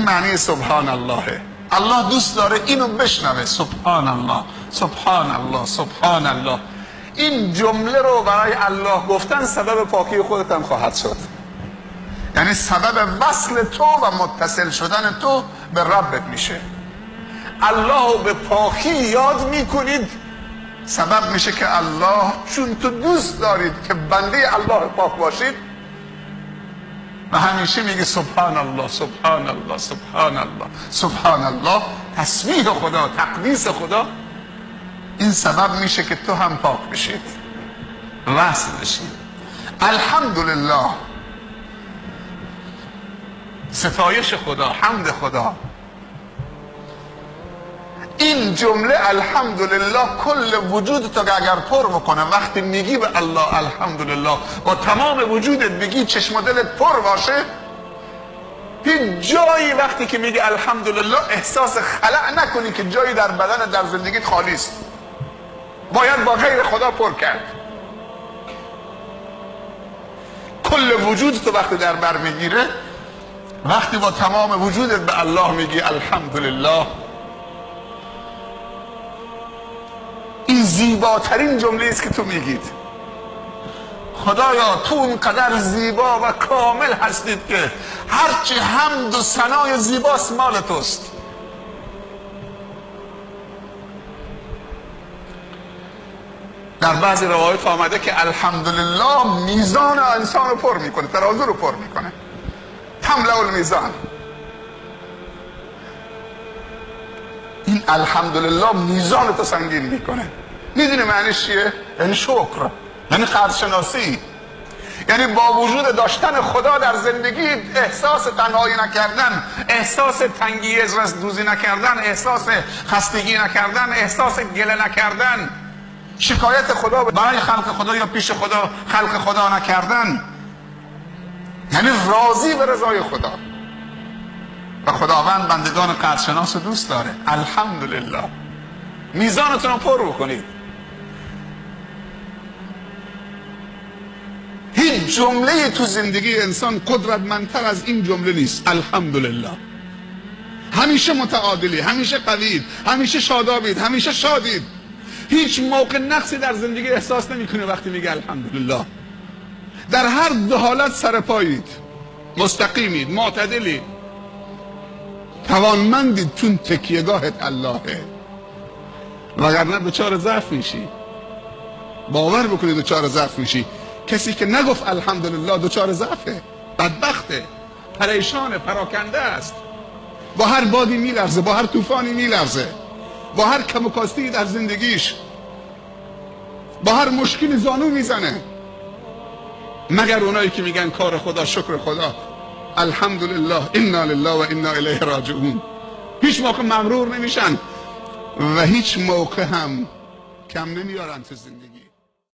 این معنی سبحان اللهه. الله دوست داره اینو بشنوه، سبحان الله، سبحان الله، سبحان الله. این جمله رو برای الله گفتن سبب پاکی خودت هم خواهد شد، یعنی سبب وصل تو و متصل شدن تو به ربت میشه. الله به پاکی یاد میکنید، سبب میشه که الله، چون تو دوست دارید که بنده الله پاک باشید، و همیشه میگه سبحان الله، سبحان الله، سبحان الله، سبحان الله، تسبیح خدا، تقدیس خدا، این سبب میشه که تو هم پاک بشید، وصل بشید. الحمدلله، ستایش خدا، حمد خدا. این جمله الحمدلله کل وجود تو اگر پر بکنه، وقتی میگی به الله الحمدلله با تمام وجودت بگی، چشم و دلت پر باشه، هیچ جایی وقتی که میگی الحمدلله احساس خلأ نکنی که جایی در بدن، در زندگیت خالی است، باید با غیر خدا پر کرد. کل وجود تو وقتی در بر میگیره، وقتی با تمام وجودت به الله میگی الحمدلله، این زیباترین جمله است که تو میگید. خدایا تو اونقدر زیبا و کامل هستید که هرچی حمد و ثنای زیباست مال توست. در بعضی روایات آمده که الحمدلله میزان انسان رو پر میکنه، ترازو رو پر میکنه، تملأ المیزان. این الحمدلله میزان تو سنگین میکنه. میدونی معنیش چیه؟ یعنی شکر، یعنی قدرشناسی، یعنی با وجود داشتن خدا در زندگی احساس تنهایی نکردن، احساس تنگی از دوزی نکردن، احساس خستگی نکردن، احساس گله نکردن، شکایت خدا برای خلق خدا یا پیش خدا خلق خدا نکردن، یعنی راضی به رضای خدا. و خداوند بندگان قدرشناس رو دوست داره. الحمدلله. میزانتون رو پر بکنید. هیچ جمله تو زندگی انسان قدرتمندتر از این جمله نیست، الحمدلله. همیشه متعادلی، همیشه قوید، همیشه شادابید، همیشه شادید. هیچ موقع نقصی در زندگی احساس نمی‌کنی وقتی میگه الحمدلله. در هر دو حالت سرپایید، مستقیمید، معتدلید، توانمندید، چون تکیه‌گاهت اللهه. وگرنه دچار ضعف میشی. باور بکنید دچار ضعف میشی. کسی که نگفت الحمدلله دچار ضعفه، بدبخته، پریشانه، پراکنده است، با هر بادی میلرزه، با هر طوفانی میلرزه، با هر کم و کاستی در زندگیش، با هر مشکلی زانو میزنه. مگر اونایی که میگن کار خدا، شکر خدا، الحمدلله، انا لله و انا الیه راجعون، هیچ موقع مغرور نمیشن و هیچ موقع هم کم نمیارن تو زندگی.